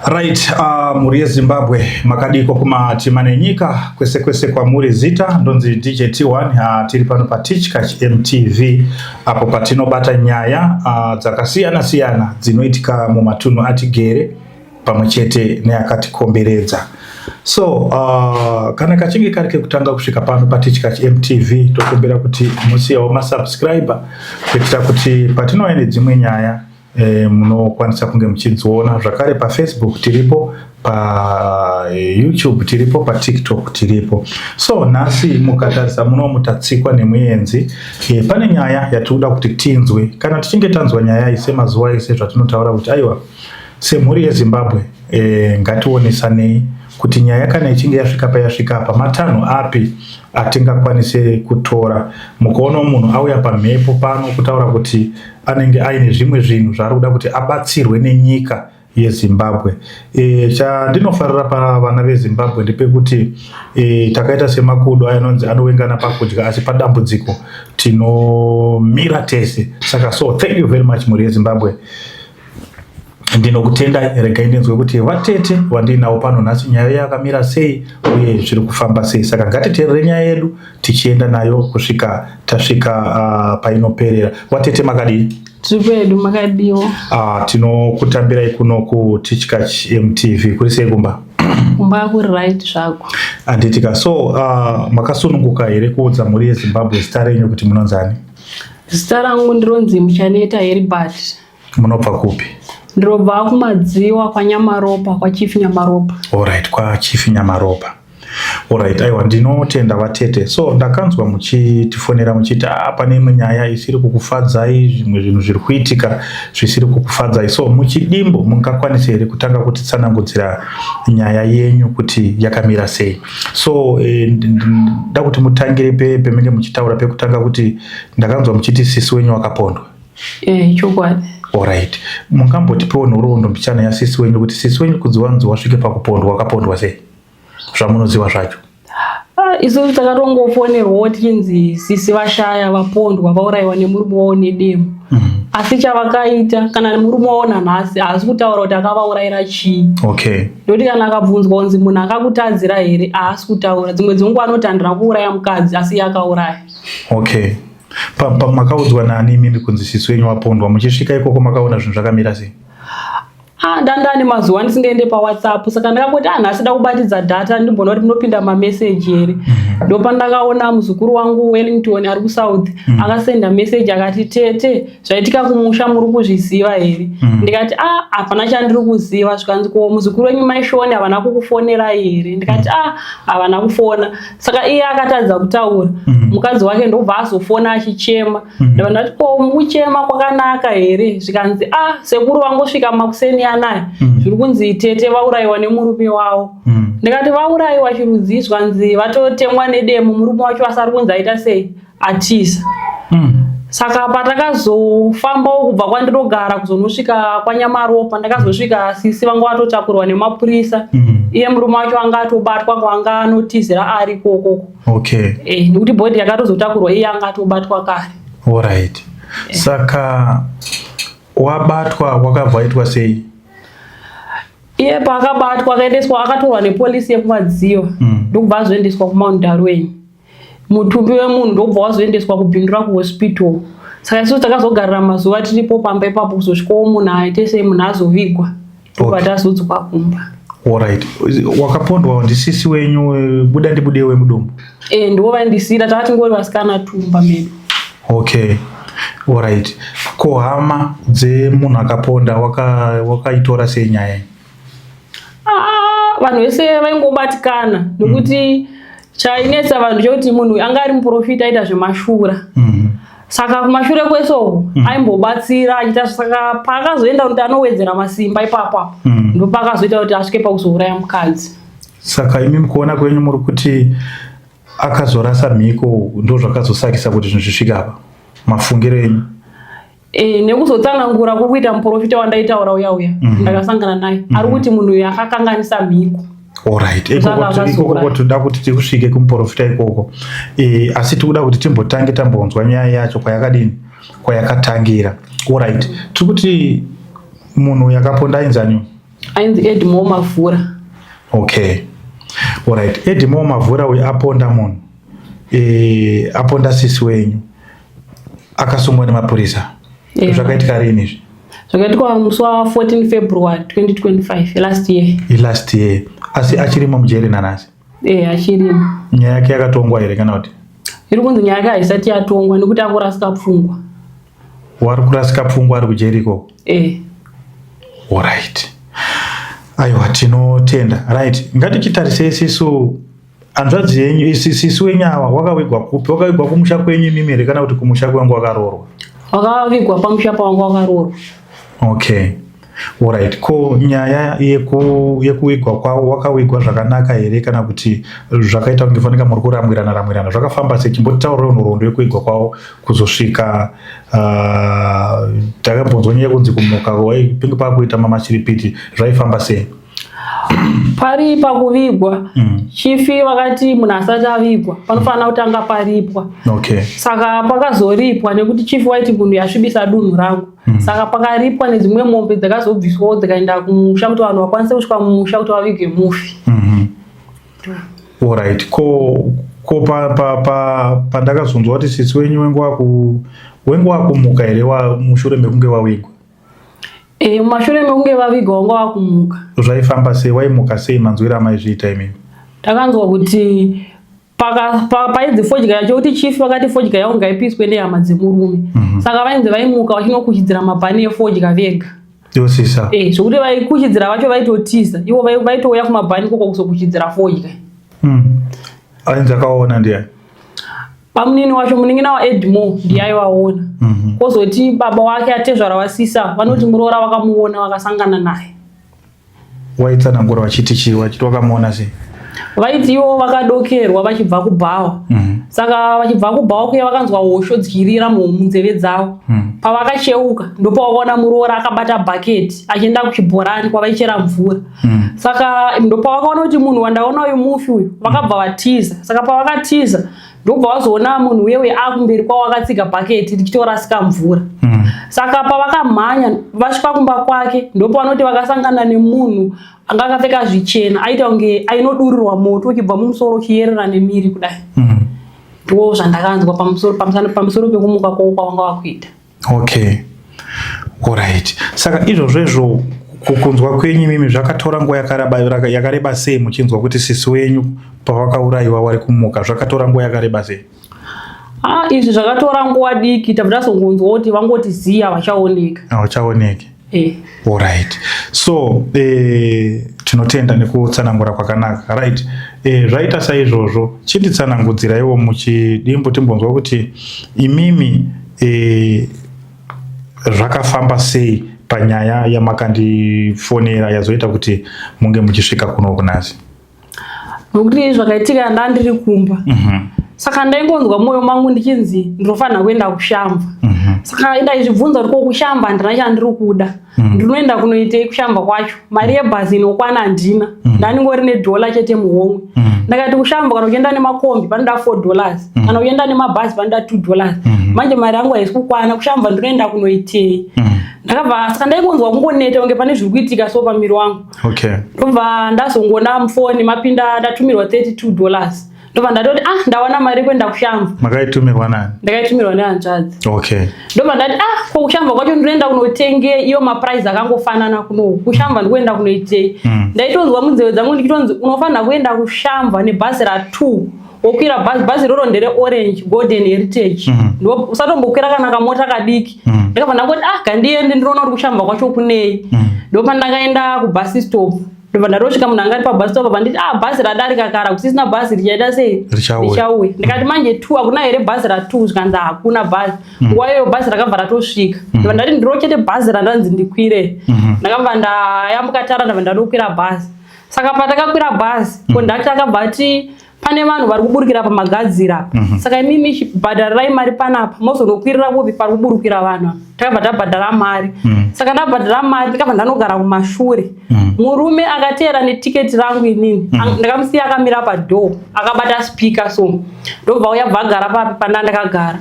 Right, mhuri yeZimbabwe, makadiko kumatima nenyika kwese kwese kwamuri. Zita ndonzi DJ T1. Tiri pano paTichkach MTV apo patinobata nyaya dzakasiyana siyana dzinoitika mumatunhu atigere pamwe chete neakatikomberedza. So kana kachinge kari kekutanga kusvika pano paTichkach MTV, tokumbira kuti musiyawo masubscriber kuitira kuti patinouya nedzimwe nyaya munokwanisa kunge muchidziona. Zvakare paFacebook tiripo, paYouTube tiripo, paTikTok tiripo. So nhasi mukatarisa muno mutatsikwa nemuenzi. Pane nyaya yatinoda kuti tinzwe. Kana tichinge tanzwa nyaya iyi, semazuva ese zvatinotaura kuti aiwa, semhuri yeZimbabwe, ngationesanei kuti nyaya kana ichinge yasvika payasvika apa, matanho api atingakwanise kutora. Mukaona munhu auya pamhepo pano, kutaura kuti anenge aine zvimwe zvinhu zvaari kuda kuti abatsirwe nenyika yeZimbabwe. Chandinofarira pavana veZimbabwe ndepekuti takaita semakudo aya anonzi anowengana pakudya, asi padambudziko tinomira tese. Saka so thank you very much, mhuri yeZimbabwe, ndinokutenda. Regai ndinzwe kuti vatete vandinawo pano nhasi nyaya yakamira sei uye zviri kufamba sei. Saka ngatiteerere nyaya yedu tichienda nayo kusvika tasvika painoperera. Watete, makadii? Tiri pedu, makadiwo? Tinokutambirai kuno kuTichkach MTV. Kuri sei kumba? Kumba kuri right zvako. Anditika. So makasununguka here kuudza mhuri yeZimbabwe zita renyu kuti munonzani? Zita rangu ndironzi Muchaneta Heribert. Munobva kupi? Ndinobva kuMadziwa, kwaNyamaropa, kwaChief Nyamaropa. Alright, kwaChief Nyamaropa. Alright, aiwa, ndinotenda vatete. So ndakanzwa muchitifonera muchiti pane imwe nyaya isiri kukufadzai, zvimwe zvinhu zviri kuitika zvisiri kukufadzai. So muchidimbo mungakwanisa here kutanga kutitsanangudzira nyaya yenyu kuti yakamira sei? So nda kuti mutangire pemenge muchitaura pekutanga kuti ndakanzwa muchiti sisi wenyu wakapondwa. Eh, chokwadi. Alright, mungambotipewo nhoroondo mbichana yasisi wenyu, kuti sisi wenyu kunzi wanzi wasvike pakupondwa, wakapondwa sei, zvamunoziva zvacho? Ah, isusu takatongofonerwawo tichinzi sisi vashaya, vapondwa, vaurayiwa nemurume wavo nedemo. Asi chavakaita kana murume wavo nanhasi haasi kutaura kuti akavaurayira chii. Ndokuti kana akabvunzwa kunzi munhu akakutadzira here, haasi kutaura. Dzimwe dzenguva anoti handina kuuraya mukadzi, asi iye akauraya. Okay, makaudzwa nani imimi kunzi sisi wenyu wapondwa? Muchisvika ikoko makaona zvinhu zvakamira sei? Ah, ndandane mazuva ndisingaende paWhatsApp, saka ndakangoti, ah, nhasi da kubatidza data ndimboona kuti munopinda mameseji here. Ndopandakaona muzukuru wangu Wellington ari kuSouth akasenda meseji akati, "Tete, zvaitika kumusha muri kuzviziva here?" Ndikati, "Ah, hapana chandiri kuziva." Zvikanzi, "Ko muzukuru wenyu Maishoni havana kukufonerai here?" Ndikati, "Ah, havana kufona." Saka iye akatadza kutaura. Mukadzi wake ndobva azofona achichema. Ndobva ndati, "Ko mukuchema kwakanaka here?" Zvikanzi, "Ah, sekuru vangosvika makuseni anaya, zviri kunzi tete vaurayiwa nemurume wavo." Ndikati, "Vaurayiwa chirudzi?" Zvikanzi vatotemwa nedemo, murume wacho asari kunzi aita sei, atiza. Saka patakazofambawo kubva kwandinogara kuzonosvika kwaNyamaropa, ndakazosvika sisi vanga vatotakurwa nemapurisa. Iye murume wacho anga atobatwa kwanga anotizira ari ikokoko. Nekuti body yakatozotakurwa iye anga atobatwa kare. Alright, saka wabatwa wakabva waitwa sei? Iye paakabatwa akaendeswa, akatorwa nepolisi yekuMadziwa, ndokubva azoendeswa kuMount Darwin. Mutumbi wemunhu ndokubva wazoendeswa kuBindura kuhospital. Saka isusu takazogarira mazuva tiripo pamba ipapo kuzosvikawo munhu aite sei, munhu azovigwa, ndobva tazodzoka kumba. Alright, wakapondwa ndisisi wenyu, buda ndibude wemudumbu? E, ndiwo vaindisira, takatingori vasikana tumba medu. Okay, alright. Ko hama dzemunhu akaponda wakaitora sei nyaya iyi? Ah, vanhu vese vaingobatikana nekuti chainetsa vanhu chekuti munhu anga ari muprofita, aita zvemashura. Saka kumashure kwese uku aimbobatsira achiita. Saka paakazoenda kuti anowedzera masimba ipapo apo, ndopakazoita kuti asvike pakuzouraya mukadzi. Saka imi mukuona kwenyu muri kuti akazorasa mhiko, ndo zvakazosakisa kuti zvinhu zvisvike apa, mafungiro enyu? E, nekuzotsanangura kuri kuita muprofita wandaitaura uya uya, ndakasangana naye, ari kuti munhu uyu akakanganisa mhiko. Alright. Saka Ikoko akazouraya. Toda kuti tikusvike kumuprofita ikoko, asi tikuda kuti timbotange tambonzwa nyaya yacho kwayakadini, kwayakatangira. Alright, tiri kuti munhu yakaponda ainzani? Ainzi Edmore Mavhura. Okay, alright. Edmore Mavhura uyu aponda munhu, aponda sisi wenyu, akasungwa nemapurisa. Zvakaitika rini izvi? Zvakaitikwa musi wa14 February 2025, last year. Last year. Asi achirimo mujeri nanhasi? E, achirimo. Nyaya yake yakatongwa here kana kuti? Iri kunzi nyaya yake haisati yatongwa nekuti akurasika pfungwa. Wari kurasika pfungwa ari kujeri ikoko? E. Alright, aiwa, tinotenda. Right, ngatichitarisei sisu hanzvadzi yenyu, sisi wenyu ava wakavigwa kupi? Wakavigwa kumusha kwenyu imimi here kana kuti kumusha kwengu wakaroorwa? Wakavigwa pamusha pawanga wakaroorwa. Okay, alright. Ko nyaya yekuvigwa kwavo, wakavigwa zvakanaka here kana kuti zvakaita kunge fanika muri kuramwirana ramwirana? Zvakafamba sei? Chimbotaurirewo nhoroondo yekuvigwa kwavo kuzosvika takambonzwa nyaya yekunzi kumuka pinge pakuita mamashiripiti. Zvaifamba sei? Pari pakuvigwa, chief vakati munhu asati avigwa panofanira kutanga paripwa. Saka pakazoripwa nekuti chief waiti munhu yasvibisa dunhu rangu. Saka pakaripwa nedzimwe mombe dzakazobviswawo dzikaenda kumusha kuti vanhu vakwanise kusvika mumusha kuti vavige mufi. Alright. Ko pandakazonzwa kuti sisi wenyu wengu wakumuka here mushure mekunge wawigwa? E, mumashure mekunge vavigwa wanga wakumuka. Zvaifamba sei? Waimuka sei? Manzwiro amaizviita imimi? Takanzwa kuti painzi fodya yacho, kuti chief vakati fodya yavo ngaipiswe nehama dzemurume. Saka vainzi vaimuka vachinokuchidzira mabhani efodya vega. Yosisa. E, zvokuti vaikuchidzira vacho vaitotiza, ivo vaitouya kumabhani koko kuzokuchidzira fodya. Ainzi akaona ndiani? Pamunini wacho, munin'ina waEdmore ndiye aivaona. Kwozoti baba wake atezvara wasisa vanoti muroora vakamuona, vakasangana naye. Waitsanangura vachiti chii? Vachiti wakamuona sei? Vaiti ivo vakadokerwa vachibva kubhawa. Saka vachibva kubhawa kuya vakanzwa hosho dzirira munzeve dzavo. Pavakacheuka ndopavakaona muroora akabata bhaketi achienda kuchibhorani kwavaichera mvura. Saka ndopavakaona kuti munhu wandaona uyu mufi uyu, vakabva vatiza. Saka pavakatiza ndobva vazoona munhu uye uye akumberi kwavo akatsiga bhaketi richitorasika mvura. Saka pavakamhanya vasvika kumba kwake ndopavanoti vakasangana nemunhu anga akapfeka zvichena, aita kunge ainodurirwa moto uchibva mumusoro uchiyerera nemiri kudai. Ndo zvandakanzwa pamusoro pekumuka kwavo kwavanga vakuita. Okay, alright. Saka izvozvo izvo kunzwa kwenyu imimi zvakatora nguva yakareba sei muchinzwa kuti sisi wenyu pavakaurayiwa wari kumuka? Zvakatora nguva yakareba sei? Ah, izvi zvakatora nguva diki. Tabva tazongonzwa kuti vangoti ziya vachaoneka. Havachaoneki. Eh. Alright, so tinotenda nekutsanangura kwakanaka. Right, zvaita saizvozvo, chinditsanangudziraiwo muchidimbu timbonzwa kuti imimi zvakafamba sei panyaya yamakandifonera yazoita kuti munge muchisvika kuno kunasi. Nokuti zvakaitika ndandiri kumba. Saka ndaingonzwa mwoyo mangu ndichinzi ndinofanira kuenda kuShamva. Saka ndaizvibvunza kuti ko kuShamva handina chandiri kuda, ndinoenda kunoitei kuShamva kwacho? Mari yebhazi inokwana handina, ndandingori nedhola chete muhomwe. Ndakati kuShamva kana uchienda nemakombi panoda $4, kana uchienda nemabhazi panoda $2. Manje mari yangu haisi kukwana, kuShamva ndinoenda kunoitei? Ndakabva, saka ndaingonzwa kungoneta kunge pane zviri kuitika so pamiri wangu. Ndobva ndazongoona mufoni mapinda ndatumirwa $32. Ndobva ndatoti, ah, ndawana mari yekuenda kuShamva. Makaitumirwa nani? Ndakaitumirwa nehanzvadzi. Ndobva ndati, ah, ko kuShamva kwacho ndinoenda kunotengei? Iyo maprice akangofanana kunoku. KuShamva ndikuenda kunoitei? Ndaitonzwa munzeve dzangu ndichitonzi unofanira kuenda kuShamva nebhazi ra2, wokwira bhazi, bhazi iroro ndere orange, Golden Heritage. Ndo usatombokwira kana kamota kadiki. Ndakabva ndangoti, ah, gandiende ndinoona kuti kuShamva kwacho kunei. Ndopandakaenda kubhasi stop, ndobva ndatosvika munhu anga ari pabhasi stop apa nditi, ah, bhazi radarika kara, kusisina bhazi richaita sei? Richauya. Richauya. Ndikati, manje two hakuna here bhazi ra2? Zvikanzi hakuna bhazi. Nguva iyoyo bhazi rakabva ratosvika. Ndobva ndati ndiro chete bhazi randanzi ndikwire. Ndakabva ndayambuka tara, ndabva ndatokwira bhazi. Saka patakakwira bhazi, kondakta akabva ati pane vanhu vari kuburukira pamagadzira, saka imimi bhadharirai mari panapa mozonokwirira kupi pari kuburukira vanhu ava. Takabva tabhadhara mari. Saka ndabhadhara mari ndikabva ndanogara kumashure. Murume akateera netiketi rangu inini. Ndakamusiya akamira padoor akabata speaker, so ndobva uya bva agara papi panda ndakagara.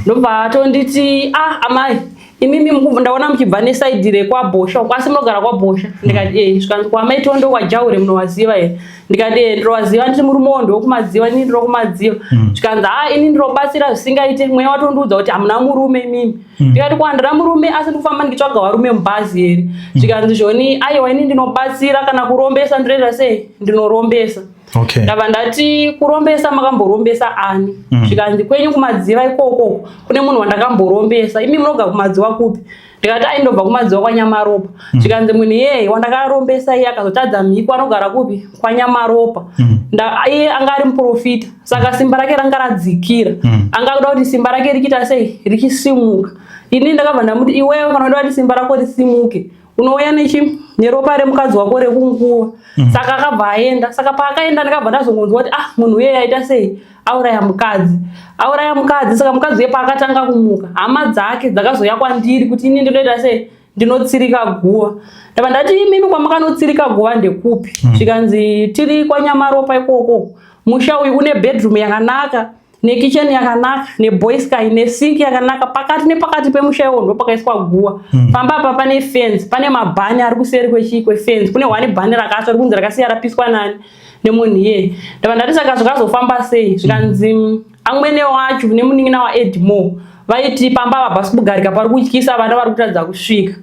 Ndobva atonditi, ah, amai. Imimi ndaona muchibva nesaidhi rekwaBhosha uko, asi munogara kwaBhosha? Ndikati, "E." Zvikanzi, "Kwamaitondo kwaJaure munowaziva here?" Ndikati, "E, ndinowaziva." Nditi, "Murume ndokumadziva, inini ndinokumadziva." Zvikanzi, "Ha, ini ndinobatsira zvisingaite. Mweya watondiudza kuti hamuna murume imimi." Ndikati, "Kwandira murume, asi ndikufamba ndichitsvaga varume mubhazi here?" Zvikanzi, "Zvoni, aiwa, ini ndinobatsira, kana kurombesa ndinoita sei, ndinorombesa." Ndabva ndati, "Kurombesa makamborombesa ani?" Zvikanzi, "Kwenyu kumadziva ikoko kune munhu wandakamborombesa. Imi munogara kumadziva kupi?" Ndikati, "Ai, ndobva kumadziva kwaNyamaropa." Zvikanzi, "Munhu iyeye wandakarombesa iye akazotadza mhiko anogara kupi? KwaNyamaropa. Iye anga ari muprofita, saka simba rake ranga radzikira. Anga kuda kuti simba rake richiita sei, richisimuka. Ini ndakabva ndamuti, 'Iwewe kana uda kuti simba rako risimuke, unouya nechi neropa remukadzi wako rekunguva.' Saka akabva aenda. Saka paakaenda, ndakabva ndazongonzwa kuti, ah, munhu iyeye aita sei, auraya mukadzi, auraya mukadzi. Saka mukadzi uye paakatanga kumuka, hama dzake dzakazouya kwandiri kuti ini ndinoita sei, ndinotsirika guva. Ndabva ndati, "Imimi kwamakanotsirika guva ndekupi?" Zvikanzi, "Tiri kwaNyamaropa ikoko. Musha uyu une bedroom yakanaka, nekicheni yakanaka, neboysky, nesinki yakanaka. Pakati nepakati pemusha iwo ndo pakaiswa guva. Pamba apa pane fence, pane mabhani ari kuseri kwechii, kwefence. Kune one bhani rakatsva, rikunzi rakasiya rapiswa nani, nemunhu iyeye." Ndabva ndati, "Saka zvakazofamba sei?" Zvikanzi, "Amwene wacho nemunin'ina waEdmore vaiti pamba apa pasi kugarika, pari kutyisa, vana vari kutadza kusvika."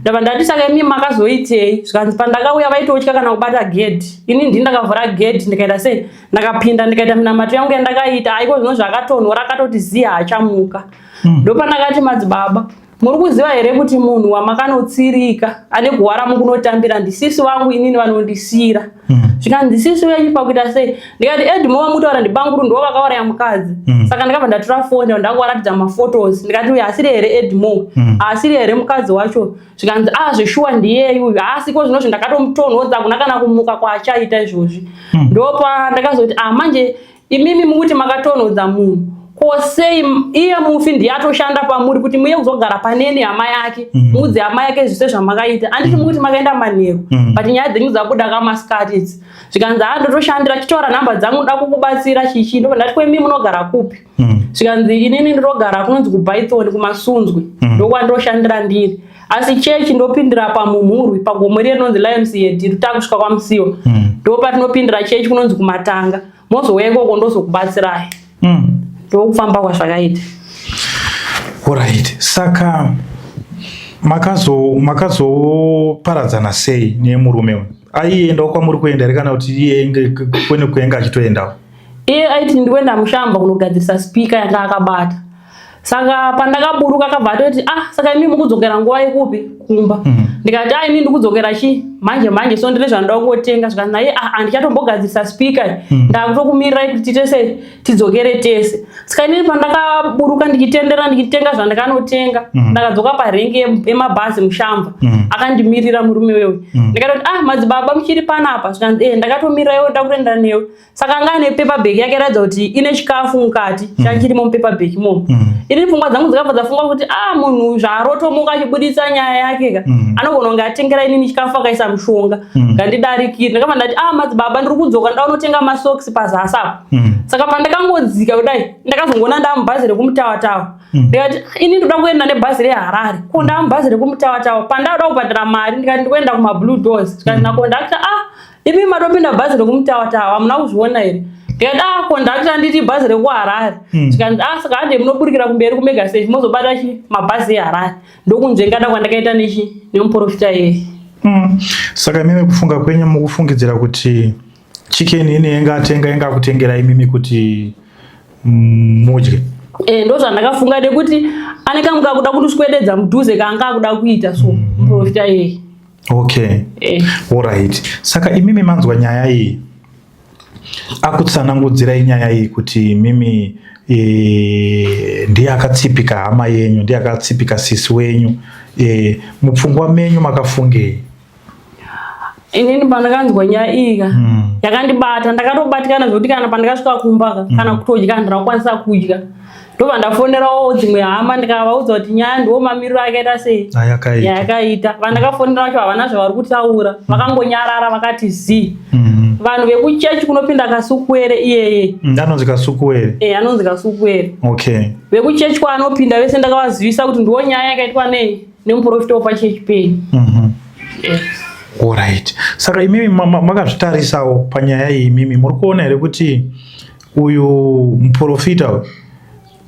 Ndabva ndati, "Saka imi makazoitei?" Zvikanzi, "Pandakauya vaitotya kana kubata gedhi. Ini ndini ndakavhura gedhi, ndikaita sei, ndakapinda, ndikaita minamato yangu yandakaita. Aiko zvino zvakatonhora, akatoti ziya, hachamuka." Ndopandakati, "Madzibaba, muri kuziva here kuti munhu wamakanotsirika ane guva ramukunotambira ndisisi vangu inini vanondisira?" Zvikanzi, "Sisi venyu pakuita sei?" Ndikati, "Edmo wamutaura ndibanguru, ndo vakauraya mukadzi." Saka ndakabva ndatora foni, ndakuvaratidza maphotos. Ndikati, "Uyu asiri here Edmo? Asiri here mukadzi wacho?" Zvikanzi, "A, zveshuwa ndiyeyi uyu. Haasiko zvinozvi, ndakatomutonhodza, hakuna kana kumuka kwaachaita izvozvi." Ndopa ndakazoti, "Ah, manje imimi mukuti makatonhodza munhu, ko sei iye mufi ndiye atoshanda pamuri kuti muye kuzogara paneni hama yake, muudze hama yake zvise zvamakaita? Anditi mukuti makaenda manheru, but nyaya dzenyu dzabuda kamasikati idzi." Zvikanzi, "Ha, ndotoshandira, chitora nhamba dzangu, ndoda kukubatsira chichi." Ndobva ndati, "Kwemi munogara kupi?" Zvikanzi, "Inini ndinogara kunonzi kuBython, kuMasunzwe, ndokwandoshandira ndiri, asi chechi ndopindira pamumhurwi, pagomo riye rinonzi Lions Head, takusvika kwaMusiwa, ndopatinopindira chechi kunonzi kuMatanga. Mozouya ikoko, ndozokubatsirai." Ndokufamba kwazvakaita. Alright, saka makazoparadzana sei nemurume uyu? Aiendawo kwamuri kuenda here, kana kuti iye kwene kuenga achitoendawo? Iye aiti ndikuenda mushamba kunogadzirisa speaker yanga akabata. Saka pandakaburuka, akabva atoti, "Ah, saka imi mukudzokera nguva yekupi kumba?" Ndikati, "Ah, ini ndikudzokera chi manje manje, so ndine zvandoda kungotenga." Zvikanzi naye, "Ah, handichatombogadzirisa speaker, ndakutokumirirai kuti tiite sei, tidzokere tese." Saka inini pandakaburuka ndichitendera, ndichitenga zvandakanotenga, ndakadzoka parengi yemabhazi muShamva. Akandimirira murume wewe. Ndikatoti, "Ah, madzibaba, muchiri panapa?" Zvikanzi, "E, ndakatomirira iwe, nda kutoenda newe." Saka anga ane paper bag yake, ratidza kuti ine chikafu mukati, chachirimo mupaper bag imomo. Ini pfungwa dzangu dzakabva dzafunga kuti, ah, munhu zvaarotomuka achibuditsa nyaya yake ka, anogona kunge atengera inini chikafu, akaisa mushonga, ngandidarikire. Ndakabva ndati, "Ah, madzibaba, ndiri kudzoka, nda unotenga masokisi pazasi apo." Saka pandakangodzika kudai, ndakazongoona ndamubhazi rekumutawatawa. Ndikati, "Ini ndoda kuenda nebhazi reHarare, ko ndamubhazi rekumutawatawa." Pandauda kubhadhara mari, ndikati, "Ndikuenda kumaBlue Doors." Zvikanzi nakondakta, "Ah, imi matopinda bhazi rekumutawatawa, hamuna kuzviona here?" Ndikati, "Ah, kondakta, nditi bhazi rekuHarare." Zvikanzi, "Ah, saka hande munoburikira kumberi kuMega Save, mozobata chi mabhazi eHarare." Ndokunzvengana kwandakaita nechi nemuprofita iyeye. Saka imimi kufunga kwenyu, mukufungidzira kuti chicken ine inga atenga, inga akutengera imimi kuti mudye? E, ndo zvandakafunga, nekuti ane kamwe kakuda kundiswededza mudhuze kaanga akuda kuita so muprofita iyeye. E. Alright, saka imimi manzwa nyaya iyi, akutsanangudzirai nyaya iyi kuti imimi ndiye akatsipika hama yenyu, ndiye akatsipika sisi wenyu, mupfungwa menyu makafungei? Inini pandakanzwa nyaya iyi ka, yakandibata, ndakatobatikana zvekuti kana pandakasvika kumba ka, kana kutodya handina kukwanisa kudya. Ndobva ndafonerawo dzimwe hama, ndikavaudza kuti nyaya ndiwo mamiriro akaita sei, Ayakaita. yayakaita. Vandakafonera vacho havana zvavari kutaura, vakangonyarara, vakati zii. Vanhu vekuchechi kunopinda Kasukuwere iyeye. Anonzi Kasukuwere. Eh, anonzi Kasukuwere. Okay. Vekuchechi kwaanopinda vese ndakavazivisa kuti ndiwo nyaya yakaitwa nei nemuprofita wepachechi penyu. Yes. Alright. Saka imimi makazvitarisawo panyaya iyi, imimi muri kuona here kuti uyu muprofita uyu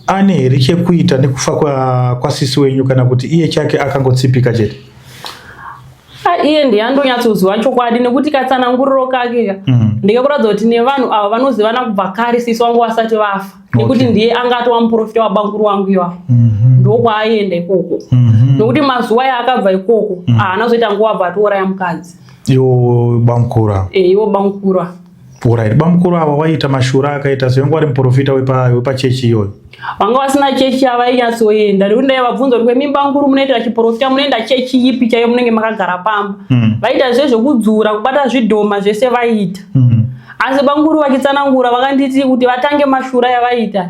ane here chekuita nekufa kwasisi wenyu, kana kuti iye chake akangotsipika chete? Iye ndiye andonyatsoziva chokwadi, nekuti katsananguriro kake ka ndekekuratidza kuti nevanhu ava vanozivana kubva kare sisi wangu vasati vafa, nekuti ndiye anga atova muprofita wabamukuru wangu iwawo. Ndokwaaienda ikoko, nekuti mazuva yaakabva ikoko haana kuzoita nguva abva atouraya mukadzi. Iwo bamukuru ava? E, iwo bamukuru ava. Alright. Bamukuru ava waiita mashura akaita sei? Vanga vari muprofita wepachechi iyoyo? Vanga vasina chechi yavainyatsoenda, nekuti ndaivabvunza kuti kwemi bamukuru munoitira chiprofita, munoenda chechi ipi chaiyo munenge makagara pamba? Vaita zvese zvekudzura, kubata zvidhoma, zvese vaiita. Asi bamukuru vachitsanangura vakanditi kuti vatange mashura yavaita,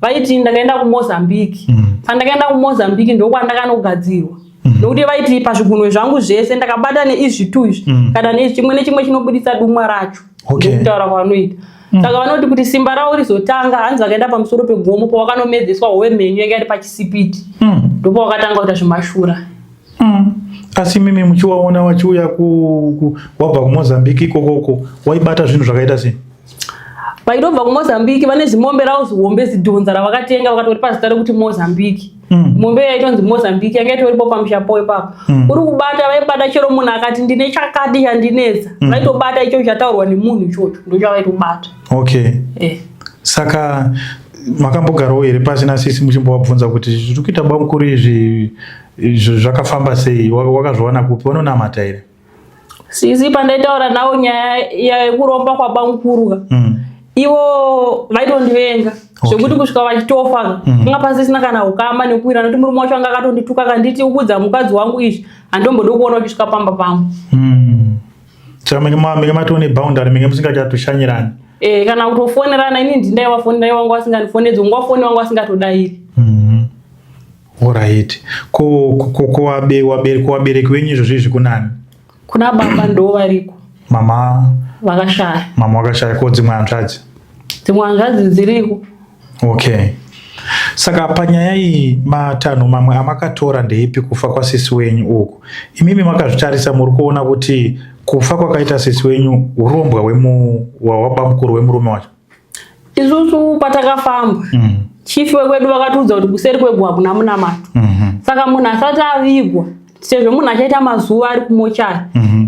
vaiti ndakaenda kuMozambique. Pandakaenda kuMozambique ndokwandakanogadzirwa, nekuti vaiti pazvigunwe zvangu zvese ndakabata neizvi tu izvi, kana neizvi, chimwe nechimwe chinobudisa dumwa racho. Ndokutaura kwavanoita. Saka vanoti kuti simba ravo rizotanga, hanzi vakaenda pamusoro pegomo pawakanomedzeswa hove mhenyu yanga iri pachisipiti, ndopawakatanga kuita zvemashura. Asi imimi muchiwaona wachiuya wabva kuMozambique ikokoko, waibata zvinhu zvakaita sei? Vaitobva kuMozambique vane zimombe ravo zihombe, zidhonza ravakatenga, vakatori pazita rekuti Mozambique. Mombe yaitonzi Mozambique yanga itoripo pamusha po ipapo. Uri kubata, vaibata chero munhu akati ndine chakati chandinetsa, vaitobata icho chataurwa nemunhu ichocho, ndochavaitovata. Okay. Saka makambogarawo here pasi nasisi muchimbovabvunza kuti zviri kuita bamukuru izvi, izvi zvakafamba sei, wakazviwana kupi, vanonamata here? Sisi pandaitaura navo nyaya yekuromba kwabamukuru ka, ivo vaitondivenga zvekuti kusvika vachitofa ka, panga pasisina kana ukama nekuwira, nekuti murume wacho anga akatondituka kanditi ukudza mukadzi wangu izvi, handombodi kuona uchisvika pamba pangu. Saka menge matoo neboundary, menge musingachatoshanyirani? Eh, kana kutofonerana, ini ndindaivafonera, ivo vanga vasingandifonedzi, ungafoni vanga vasingatodairi. Alright. Ko wabereki wenyu izvozvo izvi kunani? Kuna baba ndo variko. Mama? Vakashaya. Mama wakashaya. Ko dzimwe hanzvadzi? Dzimwe hanzvadzi dziriko. Okay. Saka panyaya iyi matanho mamwe amakatora ndeipi kufa kwasisi wenyu uku? Imimi makazvitarisa, muri kuona kuti kufa kwakaita sisi wenyu urombwa wabamukuru wemurume wacho? Isusu patakafamba, chief wekwedu vakatiudza kuti kuseri kweguva kuna munamato. Saka munhu asati avigwa, sezvo munhu achaita mazuva ari kumochari,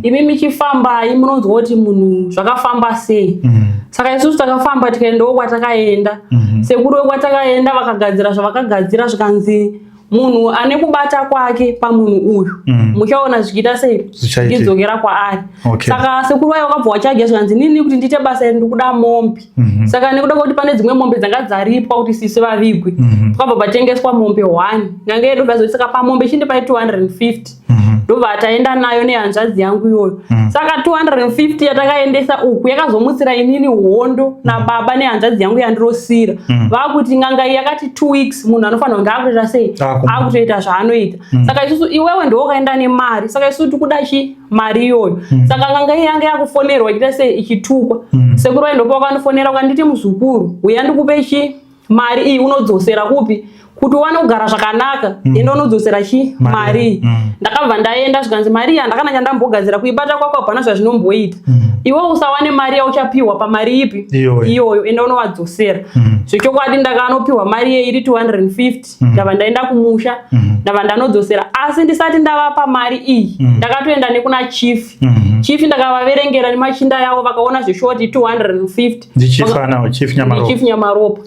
imi michifambai munonzwa kuti munhu zvakafamba sei. Saka isusu takafamba tikaendawo kwatakaenda. Sekuru wekwatakaenda vakagadzira zvavakagadzira, zvikanzi munhu ane kubata kwake pamunhu uyu, muchaona zvichiita sei, zvichidzokera kwaari. Saka sekuru vayo vakabva wachaja, zvikanzi nini kuti ndiite basa iri ndikuda mombe. Saka nekuda kwekuti pane dzimwe mombe dzanga dzaripwa kuti sisi vavigwe, pakabva patengeswa mombe 1 nyange yedu vazoti saka pamombe chindipai 250. Ndobva taenda nayo nehanzvadzi yangu iyoyo. Saka 250 yatakaendesa uku yakazomutsira inini hondo nababa nehanzvadzi yangu yandirosira. Vakuti n'anga iyi yakati 2 weeks munhu anofanira kunge akutoita sei, akutoita zvaanoita. Saka isusu, iwewe ndiwo ukaenda nemari, saka isusu tikuda chi mari iyoyo. Saka n'anga iyi yanga yakufonerwa ichiita sei, ichitukwa. Sekuru vaindopa vakandifonera vakanditi, muzukuru, uya ndikupe chi mari iyi, unodzosera kupi kuti uwane kugara zvakanaka? Enda unodzosera chi mari iyi. Ndakabva ndaenda, zvikanzi mari iyi handakana chandambogadzira, kuibata kwako hapana zvazvinomboita. Iwe usawane mari yauchapiwa pamari ipi iyoyo, enda unovadzosera. Zvechokwadi ndakanopiwa mari iye iri 250. Ndabva ndaenda kumusha, ndabva ndanodzosera. Asi ndisati ndavapa mari iyi, ndakatoenda nekuna chief. Chief ndakavaverengera nemachinda yavo, vakaona zveshoti 250. Ndichief anawo, Chief Nyamaropa? Chief Nyamaropa.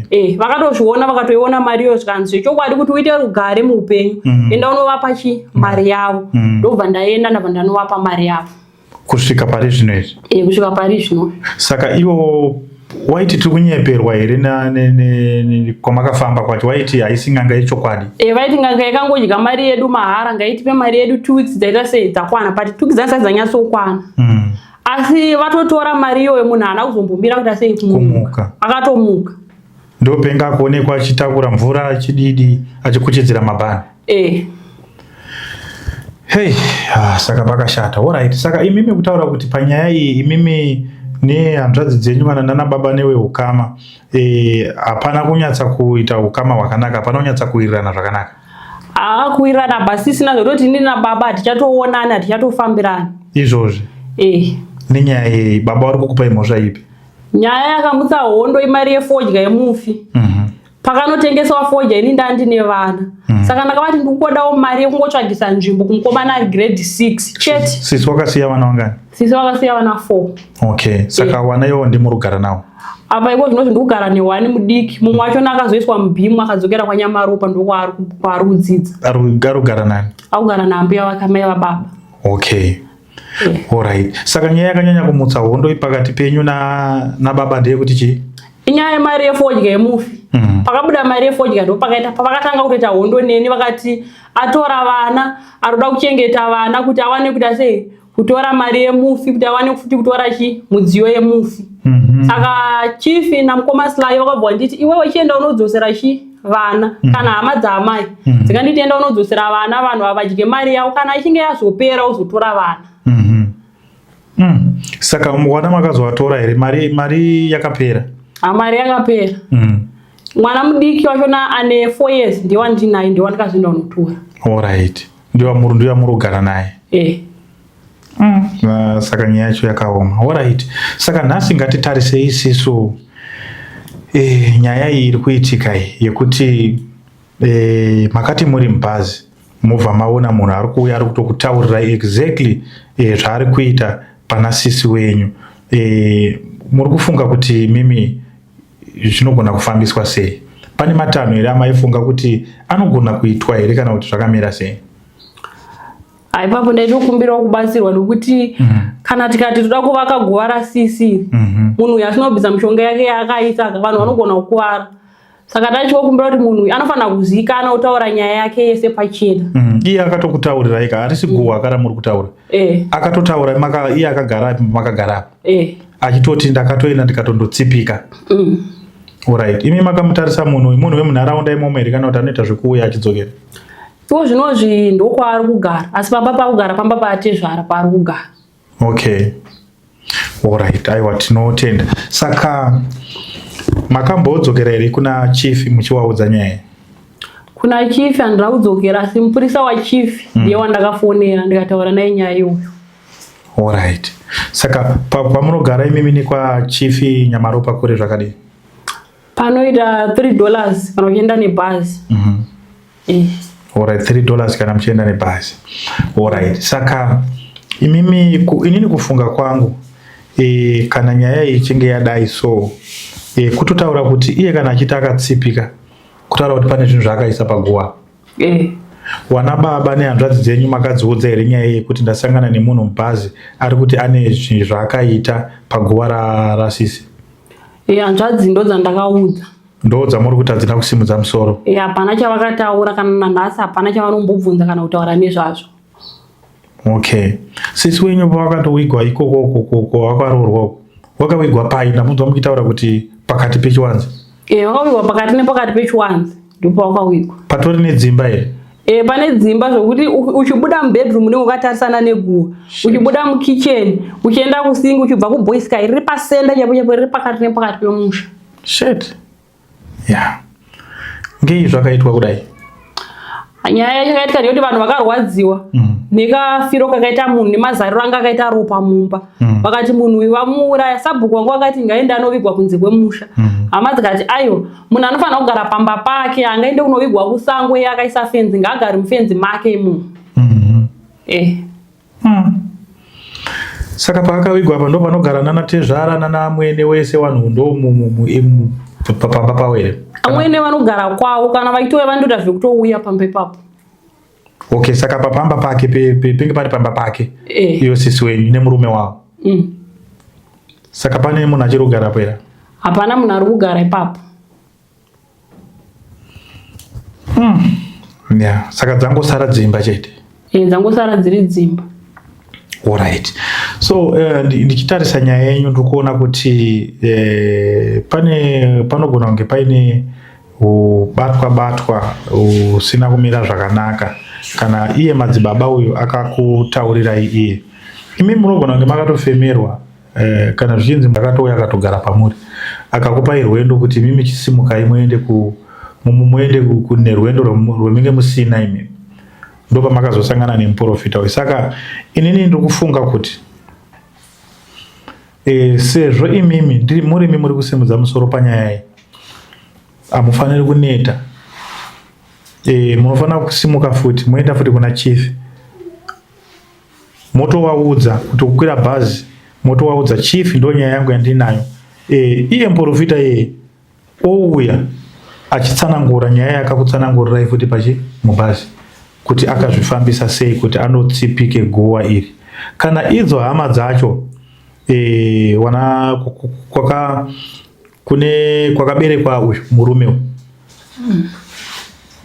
Eh, vakatozviona, vakatoiona mari iyo, zvikanzi zvechokwadi kuti uite rugare muupenyu, enda unovapa chi mari yavo. Ndobva ndaenda, ndabva ndanovapa mari yavo. Kusvika pari zvino izvi? Eh, kusvika pari zvino. Saka ivo waiti tiri kunyeperwa here kwamakafamba kwacho? Waiti haisi n'anga yechokwadi? E, vaiti n'anga yakangodya mari yedu mahara, ngaitipe mari yedu, 2 weeks dzaita sei, dzakwana, but 2 weeks dzasati dzanyatsokwana. Asi vatotora mari iyoyo, munhu haana kuzombomira kuita sei, kumuka. Akatomuka. Ndopenga kuonekwa achitakura mvura, achididi, achikuchidzira mabhani. Eh. Hey, ah, saka pakashata. Alright. Saka imimi kutaura kuti panyaya iyi imimi Nehanzvadzi dzenyu kana nana baba neweukama, hapana kunyatsa kuita ukama hwakanaka, hapana kunyatsa kuwirirana zvakanaka. Haa, kuwirirana pasisina, zvototi ini nababa hatichatoonani, hatichatofambirani. Izvozvi? Eh. Nenyaya yei? Baba vari kukupai mhosva ipi? Nyaya yakamutsa hondo imari yefodya yemufi. Pakanotengeswa fodya, ini ndandine vana. Saka ndakavati ndikukodawo mari yekungotsvagisa nzvimbo kumukomana ari grade 6 chete. Sisi wakasiya vana vangani? Sisi vakasiya vana 4. Okay, saka wana iwo ndimuri kugara nawo? Apa iko zvinozvi ndikugara nehwani mudiki. Mumwe wachona akazoiswa mubhimu, akadzokera kwaNyamaropa, ndokwaari kwaari kudzidza. Ari kugara nani? Akugara naambuya vake, mai vababa. Okay. Alright, saka nyaya yakanyanya kumutsa hondo pakati penyu nababa ndeyekuti chii? Inyaya yemari yefodya yemufi. Pakabuda mari yefodya, ndo pakaita pavakatanga kutoita hondo neni. Vakati atora vana, aroda kuchengeta vana kuti awane kuita sei, kutora mari yemufi, kuti awane futi kutora chi mudziyo yemufi. Saka chief namukoma Sly vakabva nditi, "Iwewe chienda unodzosera chi vana." Kana hama dzaamai dzikanditi, "Enda unodzosera vana, vanhu havadye mari yavo. Kana ichinge yazopera, uzotora vana." Saka mwana makazovatora here? Mari yakapera? Mari yakapera. Mwana mudiki wachona ane 4 years ndiye wandinaye, ndiye wandikazoenda unotora. Alright, ndiwamuri kugara naye? Eh. Saka nyaya yacho yakaoma. Alright, saka nhasi ngatitarisei isisu nyaya iyi iri kuitika iyi yekuti makati muri mubhazi, mobva maona munhu ari kuuya, ari kutokutaurirai exactly zvaari kuita pana sisi wenyu. Muri kufunga kuti mimi zvinogona kufambiswa sei? Pane matanho here amaifunga kuti anogona kuitwa here, kana kuti zvakamira sei? Ipapo ndaitokumbirawo kubatsirwa, nokuti kana tikati toda kuvaka guva rasisi, munhu uyu asina kubvisa mishonga yake yaakaisa, vanhu vanogona kukuvara. Saka tachikokumbira kuti munhu uyu anofanira kuzivikana, otaura nyaya yake yese pachena. Iye akatokutaurirai ka, harisi guhwa kana muri kutaura? Eh. Akatotaura iye akagara, makagara apa? Eh. Achitoti, "Ndakatoenda ndikatondotsipika." Alright, imi makamutarisa munhu uyu, munhu wemunharaunda imomo here, kana kuti anoita zvekuuya achidzokera? Iwo zvinozvi ndokwaari kugara, asi pamba paakugara, pamba paatezvara paari kugara. Okay, alright, aiwa, tinotenda. Saka makambodzokera here kuna chief muchiwaudza nyaya iyi? Kuna chief handina kudzokera, asi mupurisa wachief ndiye wandakafonera, ndikataura naye nyaya iyoyo. Alright, saka pamunogara imimi nekwachief Nyamaropa kure zvakadii? Panoita $3 kana uchienda nebhazi. Eh. Alright, $3 kana muchienda nebhazi. Alright, saka imimi inini kufunga kwangu, kana nyaya iyi ichinge yadai so, kutotaura kuti iye kana achiti akatsipika, kutaura kuti pane zvinhu zvaakaisa paguva. Eh. Wana baba nehanzvadzi dzenyu makadziudza here nyaya yekuti ndasangana nemunhu mubhazi ari kuti ane zvinhu zvaakaita paguva rasisi? Eh, hanzvadzi ndo dzandakaudza. Ndo dzamuri kuti hadzina kusimudza musoro? Eh, hapana chavakataura. Kana nanhasi hapana chavanombobvunza kana kutaura nezvazvo. Okay, sisi wenyu pawakatowigwa ikoko kwawakaroorwa uko, wakawigwa pai? Ndamunzwa muchitaura kuti pakati pechiwanze. Eh, wakawigwa pakati nepakati pechiwanze, ndipo wakawigwa. Patori nedzimba here? E, pane dzimba zvokuti uchibuda mubedroom unenge wakatarisana neguva, uchibuda mukitchen, uchienda kusingi, uchibva kuboysky, riri pasenda chaipo chaipo, riri pakati nepakati pemusha. Shit, yeah, ngei zvakaitwa kudai? Nyaya yacho yakaitika ndeyekuti vanhu vakarwadziwa nekafiro kakaita munhu, nemazariro anga akaita ropa mumba. Vakati munhu uyu vamuuraya. Sabhuku wangu vakati ngaende anovigwa kunze kwemusha. Hama dzikati aiwa, munhu anofanira kugara pamba pake, angaende kunovigwa kusango iye akaisa fenzi? Ngaagare mufenzi make imomo. Eh. Saka paakavigwa apa ndo panogara nana tezvara nana amwene wese, vanhu ndo pamba pavo here? Amwene vanogara kwavo, kana vachitouya vanotoita zvekutouya pamba ipapo. Okay, saka papamba pake penge pari pamba pake? Eh. Iyo sisi wenyu nemurume wavo? Mm. Saka pane munhu achiri kugarapo here? Hapana munhu ari kugara ipapo. Yeah, saka dzangosara dzimba chete? E, dzangosara dziri dzimba. Alright, so ndichitarisa nyaya yenyu, ndiri kuona kuti pane panogona kunge paine ubatwa batwa usina kumira zvakanaka. Kana iye madzibaba uyu akakutaurirai iye, imi munogona kunge makatofemerwa. Eh, kana zvichinzi akatouya akatogara pamuri akakupai rwendo kuti imimi chisimukai muende ku muende nerwendo rwemunge musina imimi ndopamakazosangana nemuprofita uyu saka inini ndiri kufunga kuti e, sezvo imimi ndiri murimi muri kusimudza musoro panyaya iyi hamufaniri kuneta e, munofanira kusimuka futi moenda futi kuna chief motovaudza kuti kukwira bhazi motovaudza chief ndo nyaya yangu yandinayo e, iye muprofita iyeye ouya achitsanangura nyaya yakakutsanangurirai futi pachi mubhazi kuti akazvifambisa sei kuti anotsipike guwa iri kana idzo hama dzacho e, wana kwaka kune kwakaberekwa uyu murume uyu mm.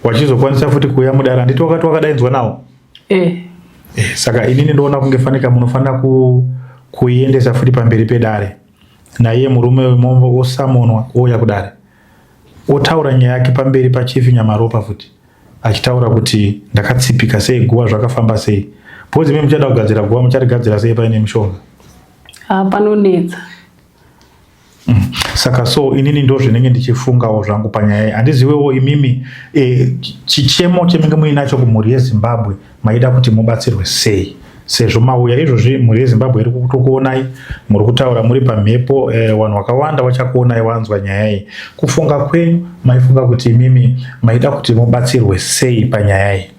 wachizokwanisa futi kuuya mudare handiti wakati wakadainzwa nawo eh. Eh, saka inini ndoona kunge fanika munofanira ku, kuiendesa futi pamberi pedare naiye murume mombo osamonwa ouya kudare otaura nyaya yake pamberi pachief Nyamaropa futi achitaura kuti ndakatsipika sei guva zvakafamba sei because imi muchada kugadzira guva mucharigadzira sei paine mishonga ah, panonetsa mm. Saka so inini ndo zvinenge ndichifungawo zvangu panyaya iyi handizivewo imimi e, chichemo cheminge muinacho kumhuri yeZimbabwe maida kuti mubatsirwe sei sezvo mauya izvozvi mhuri yeZimbabwe iri kutokuonai muri kutaura muri pamhepo eh, vanhu vakawanda vachakuonai wanzwa nyaya iyi kufunga kwenyu maifunga kuti imimi maida kuti mubatsirwe sei panyaya iyi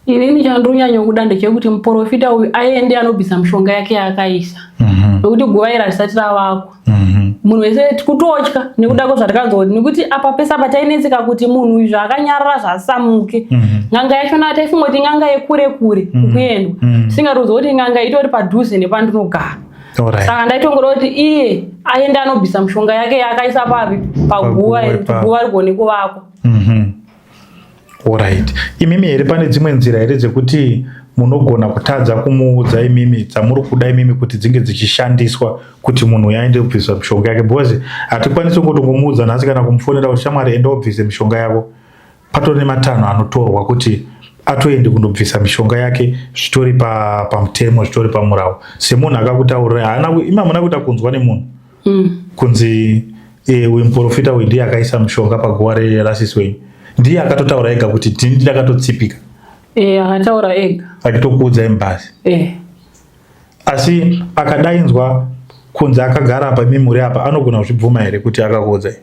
Inini chandiri kuda ndechekuti muprofita uyu aende anobvisa mishonga yake yaakaisa mhm. nekuti guva iri harisati ravakwa mhm. munhu wese kutotya nekuda kwezvatikanzwa kuti nekuti apa pese apa tainetseka kuti munhu uyu zvaakanyarara zvasamuke mhm. n'anga yachona taifunga kuti n'anga yekure kure kukuendwa tisingatozwa kuti n'anga itori padhuze nepandinogara saka ndaitongoda kuti iye aende anobvisa mishonga yake yaakaisa papi paguva kuti guva rigone kuvakwa Alright. Imimi here pane dzimwe nzira here dzekuti munogona kutadza kumuudza imimi dzamuri kuda imimi kuti dzinge dzichishandiswa kuti munhu uyu aende kubvisa mishonga yake because hatikwanisi kungotongomuudza nhasi kana kumufonera kuti shamwari enda ubvise mishonga yako patori nematanho anotorwa kuti atoende kundobvisa mishonga yake zvitori pamutemo pa zvitori pamurawo semunhu akakutaurirai haana imi hamuna kuita kunzwa nemunhu mm. kunzi e, uyu muprofita uyu ndiye akaisa mushonga paguva rasisi wenyu ndiye akatotaura ega kuti ndini ndakatotsipika e, akataura ega achitokuudzai mubhazi e. Asi akadainzwa kunzi akagara apa imi muri apa anogona kuzvibvuma here kuti akakuudzai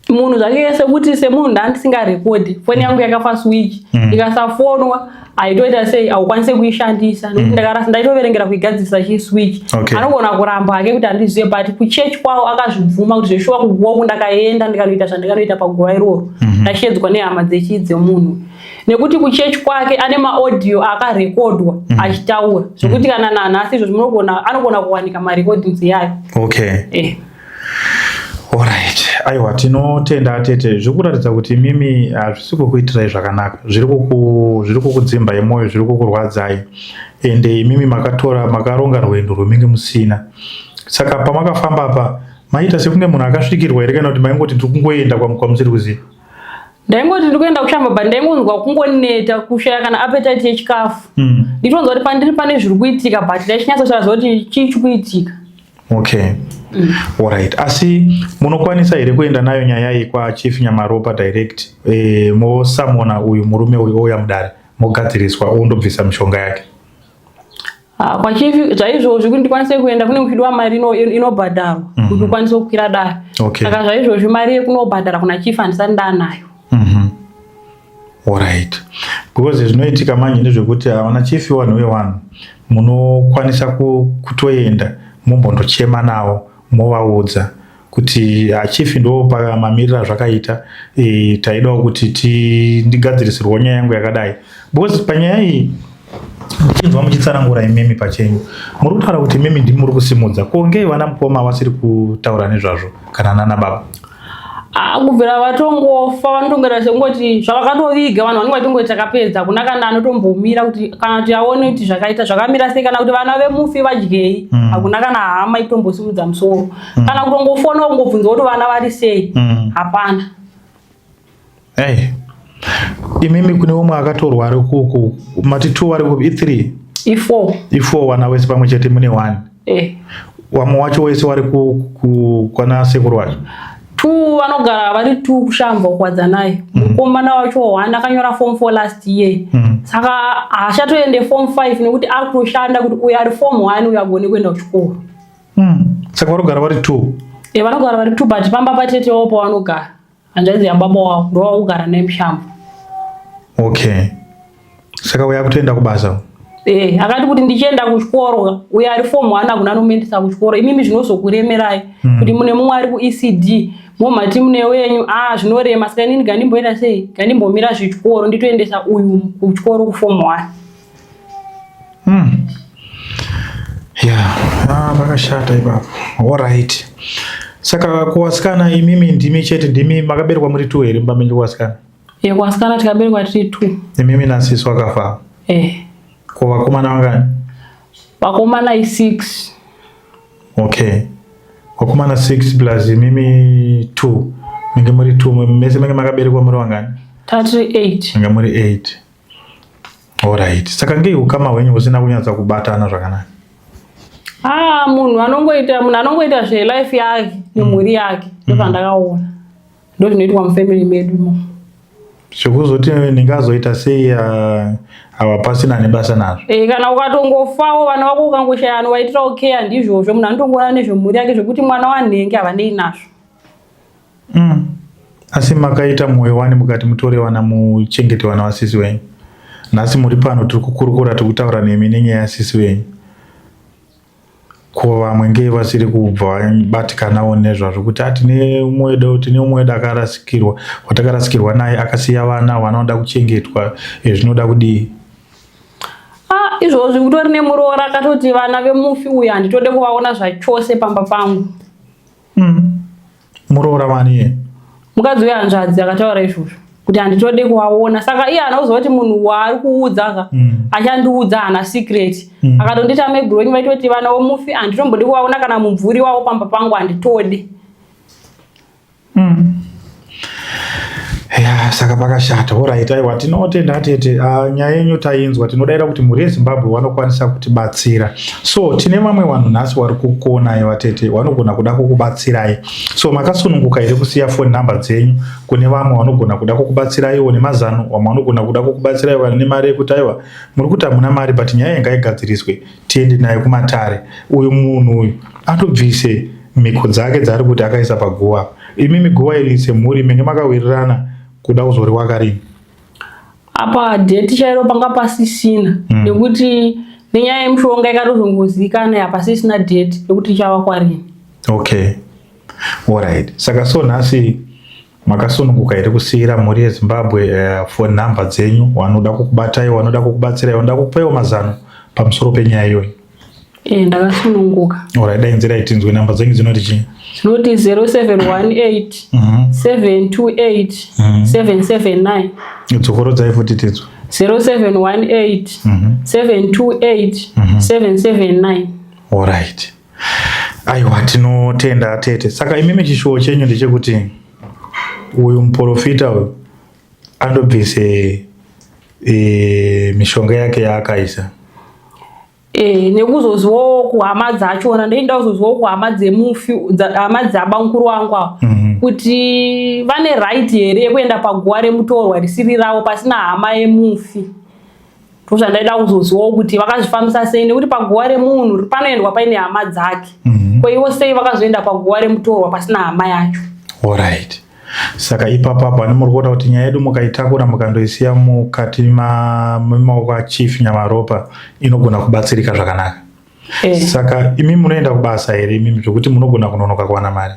Munhu zvake sekuti semunhu ndandisingarekodhi foni yangu yakafa switch mm. ikasafonwa aitoita sei haukwanise kuishandisa nekuti mm. ndakarasa ndaitoverengera kuigadzirisa chi switch okay. Anogona kuramba hake kuti handizive but kuchurch kwavo akazvibvuma kuti zveshuwa kuguva uku ndakaenda ndikanoita zvandikanoita paguva iroro mm-hmm. ndashedzwa mm -hmm. nehama dzechii dzemunhu nekuti kuchurch kwake ane maaudio akarekodwa mm. achitaura zvekuti mm. kana nanhasi izvo zvinogona anogona kuwanika marecordings yayo okay. Eh. Alright. Aiwa tinotenda atete zviri kuratidza kuti imimi hazvisi kukuitirai zvakanaka zviri kuku zviri kukudzimbai mwoyo zviri kukurwadzai ende imimi makatora makaronga rwendo rweminge musina saka pamakafamba apa maita sekunge munhu akasvikirwa here kana kuti maingoti ndiri kungoenda kwamusiri kuziva ndaingoti ndiri kuenda kushamba but ndaingonzwa kungoneta kushaya kana appetite yechikafu mm. nditonzwa kuti pandiri pane zviri kuitika but ndaichinyatsoshaya kuti chii chiri kuitika Okay. Mm. Alright. Asi munokwanisa here kuenda nayo nyaya iyi kwaChief Nyamaropa direct e, mosamona uyu murume uyu ouya mudare mogadziriswa ondobvisa mishonga yake? Ah, kwaChief zvaizvozvi kuti ndikwanise kuenda kune kuchidiwa mari inobhadharwa mm -hmm. kuti ukwanise kukwira dare. Okay. Saka zvaizvozvi mari yekunobhadhara kuna Chief handisati ndanayo. Mm -hmm. Alright. Because zvinoitika manje ndezvekuti havana chief vanhu vevanhu munokwanisa kutoenda mombondochema navo movaudza kuti achifi ndo pamamiriro azvakaita e, taidawo kuti ndigadzirisirwo nyaya yangu yakadai because panyaya iyi ndichinzwa muchitsanangura imimi pachenyu muri kutaura kuti imimi ndimi muri kusimudza ko ngei vana mukoma vasiri kutaura nezvazvo kana nana baba Ah, kubvira vatongofa vanotongoita sekungoti zvavakatoviga vanhu vanenge vachitongoti takapedza hakuna kana anotombomira kuti kana kuti aone kuti zvakaita zvakamira sei kana kuti vana vemufi vadyei mm. hakuna mm. kana hama ikutombosimudza musoro mm. kana kutongofona kungobvunza kuti vana vari sei mm. hapana hey. Imimi kune umwe akatorwa ari kuku mati two vari kupi i3 i4 i4 vana vese pamwe chete mune one. Eh. Wamwe wacho wese wari kwana sekuru wacho? Two vanogara vari two kuShamva kuWadzanai. Mukomana wacho one akanyora form 4 last year. Saka haachatoende form 5 nekuti ari kutoshanda kuti uyo ari form 1 uyo agone kuenda kuchikoro. Saka vanogara vari two? Eh, vanogara vari two, but pamba patete wavo pavanogara. Hanzvadzi yababa wavo ndovakugara naye muShamva. Okay. Saka uya kutoenda kubasa? Eh, akati kuti ndichienda kuchikoro, uyo ari form 1 akuna anomuendesa kuchikoro. Imimi zvinozokuremerai kuti mune mumwe ari kuECD, momati mune wenyu, ah, zvinorema. Saka inini gandimboita sei? Gandimbomira zvichikoro nditoendesa uyu kuchikoro kuform 1. Yeah, ah, pakashata ipapo. Alright. Saka kuvasikana imimi ndimi chete, ndimi makaberekwa muri two here mumba menyu kuvasikana? Eh, kuvasikana tikaberekwa tiri two. Imimi nasisi wakafa? Eh. Ko vakomana vangani? Vakomana i6. Okay. Vakomana 6 plus imimi 2. Menge muri 2, mese menge makaberekwa muri vangani? Tatiri 8. Menge muri 8. Alright. Saka ngei ukama hwenyu husina kunyatsa kubatana zvakanaka? Ah, munhu anongoita zvelife yake nemhuri yake, ndozvandakaona. Ndozvinoitwa mufamily medu imomo. Zvekuzoti ndingazoita sei, ava pasina nebasa nazvo. E, kana ukatongofawo vana vako ukangoshaya anovaitirawo care, ndizvozvo. Munhu anotongoona nezvemhuri yake, zvekuti mwana wanhenge havanei nazvo. Asi makaita mwoyo wani mukati mutore vana muchengete vana vasisi venyu. Nhasi muri pano, tiri kukurukura, tiri kutaura nemi nenyaya yasisi venyu. Ko vamwe ngei vasiri kubva vabatikanawo nezvazvo kuti a tine umwe wedu akarasikirwa, watakarasikirwa naye, akasiya vana, vanoda kuchengetwa, zvinoda kudii? Ah, izvozvi kutori nemuroora akatoti vana vemufi uyu handitode kuvaona zvachose pamba pangu. Muroora wani iye? Mukadzi wehanzvadzi akataura izvozvo kuti handitode kuvaona. Saka iye haana kuziva kuti munhu waari kuudza ka achandiudza haana secret. Akatonditi amegronyi vaitoti vana vomufi handitombodi kuvaona, kana mumvuri wavo pamba pangu handitodi. Ya, saka pakashata. Alright, aiwa, tinotenda tete. Nyaya yenyu tainzwa. Tinodaira kuti mhuri yeZimbabwe vanokwanisa kutibatsira. So tine vamwe vanhu nhasi vari kukuonai vatete, vanogona kuda kukubatsirai. So makasununguka here kusiya phone number dzenyu kune vamwe vanogona kuda kukubatsiraiwo nemazano, vamwe vanogona kuda kukubatsirai vane nemari yekuti aiwa, muri kuti hamuna mari, but nyaya iyi ngaigadziriswe, tiende nayo kumatare, uyu munhu uyu atobvise mhiko dzake dzaari kuti akaisa paguva? Imimi guva iri semhuri menge makawirirana kuda kuzoriwaka rini? Apa date chairo panga pasisina, nekuti nenyaya yemushonga ikatozongozikana, hapasisina date yekuti ichavakwa rini. Okay, alright. Saka so nhasi makasununguka here kusiyira mhuri yeZimbabwe phone number dzenyu, vanoda kukubatai, vanoda kukubatsirai, vanoda kukupaiwo mazano pamusoro penyaya iyoyi? E, ndakasununguka. Alright, dai nzira itinzwe namba dzenyu dzinoti chii? Dzinoti 0718 728 779. Dzokorodzai futi tinzwe. 0718 728 779. Alright, aiwa, tinotenda tete. Saka imimi chishuwo chenyu ndechekuti uyu muprofita uyu andobvise mishonga yake yaakaisa? E, nekuzoziwawo kuhama dzachona, ndoenda kuzoziwawo kuhama dzemufi, hama dzabamukuru wangu avo, kuti vane right here yekuenda paguva remutorwa risiri ravo pasina hama yemufi. Ndozvandaida kuzoziwawo kuti vakazvifambisa sei, nekuti paguva remunhu panoendwa paine hama dzake. Ko ivo sei vakazoenda paguva remutorwa pasina hama yacho? Alright, saka ipapo apo ani muri kuona kuti nyaya yedu mukaitakura mukandoisiya mukati memaoko aChief Nyamaropa inogona kubatsirika zvakanaka? Eh. Saka imi munoenda kubasa here imimi, zvokuti munogona kunonoka kuwana mari?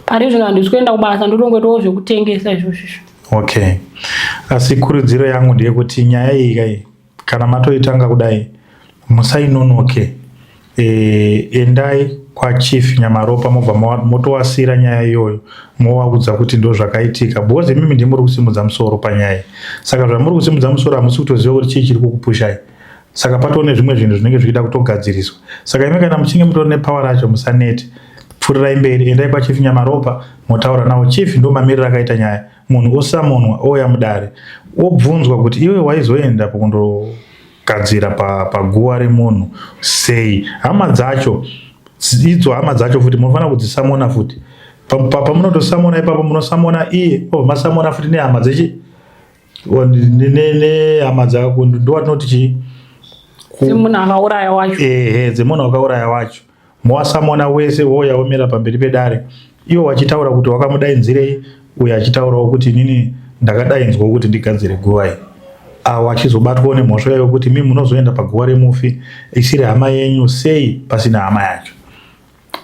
Pari zvino handisi kuenda kubasa, ndotongoitawo zvekutengesa izvozvizvo. Okay, asi kurudziro yangu ndeyekuti nyaya iyi kai kana matoitanga kudai musainonoke. Endai kwaChief Nyamaropa, mobva motowasira nyaya iyoyo, movaudza kuti ndo zvakaitika, because imimi ndimuri kusimudza musoro panyaya iyi. Saka zvamuri kusimudza musoro hamusi kutoziva kuti chii chiri kukupushai. Saka patoo nezvimwe zvinhu zvinenge zvichida kutogadziriswa. Saka imi kana muchinge mutori nepower racho, musanete, pfuurirai mberi, endai kwaChief Nyamaropa, motaura navo, "Chief, ndo mamiriro akaita nyaya." Munhu osamonwa, ouya mudare, obvunzwa kuti iwe waizoenda kundo kugadzira paguva pa remunhu sei. Hama dzacho idzo, hama dzacho futi munofanira kudzisamona futi. Pamunotosamona ipapo munosamona iye, obva masamona futi nehama dzechi nehama dzako, ndowatinoti chii? Dzemunhu akauraya wacho. Ehe, dzemunhu akauraya wacho. Mowasamona wese, wouya womira pamberi pedare, iwo wachitaura kuti wakamudainzirei, uyo achitaurawo kuti inini ndakadainzwa kuti ndigadzire guva iyi, awo achizobatwawo nemhosva yokuti mi munozoenda paguva remufi isiri hama yenyu sei pasina hama yacho.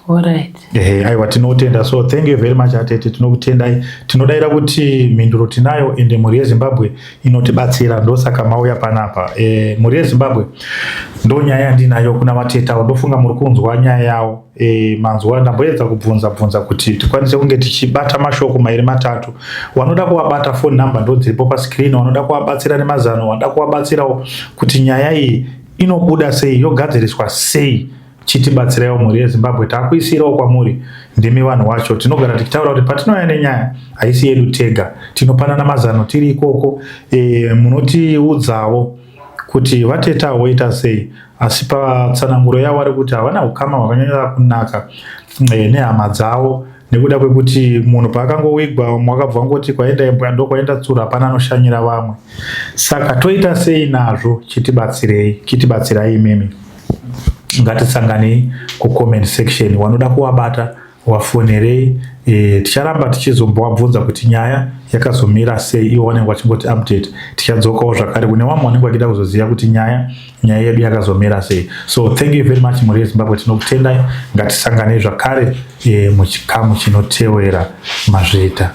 Alright. Ehe, aiwa, tinotenda. So thank you very much, atete, tinokutendai. Tinodaira kuti mhinduro tinayo, ende mhuri yeZimbabwe inotibatsira, ndosaka mauya panapa. Mhuri yeZimbabwe, ndo nyaya yandinayo kuna vatetawo. Ndofunga muri kunzwa nyaya yavo. Manzwa ndamboedza kubvunza bvunza kuti tikwanise kunge tichibata mashoko mairi matatu. Wanoda kuvabata, phone number ndo dziripo pascreen. Wanoda kuvabatsira nemazano, wanoda kuvabatsirawo kuti nyaya iyi inobuda sei, yogadziriswa sei, chitibatsiraiwo, mhuri yeZimbabwe. Taakuisirawo kwamuri, ndimi vanhu wacho. Tinogara tichitaura kuti patinouya nenyaya haisi yedu tega, tinopanana mazano tiri ikoko. Munotiudzawo kuti vateta voita sei, asi patsananguro yavo vari kuti havana ukama hwakanyanya kunaka nehama dzavo, nekuda kwekuti munhu paakangowigwa mwakabva ngoti kwaenda imbwa ndokwaenda tsuro, hapana anoshanyira vamwe. Saka toita sei nazvo? Chitibatsirei, chitibatsirai imimi. Ngatisanganei kucomment section. Wanoda kuvabata, wafonerei. Ticharamba tichizombovabvunza kuti nyaya yakazomira sei, ivo vanenge vachingoti update. Tichadzokawo zvakare kune vamwe vanenge vachida kuzoziva kuti nyaya yedu yakazomira sei. So thank you very much, mhuri yeZimbabwe, tinokutendai. Ngatisanganei zvakare muchikamu chinotewera. Mazvita.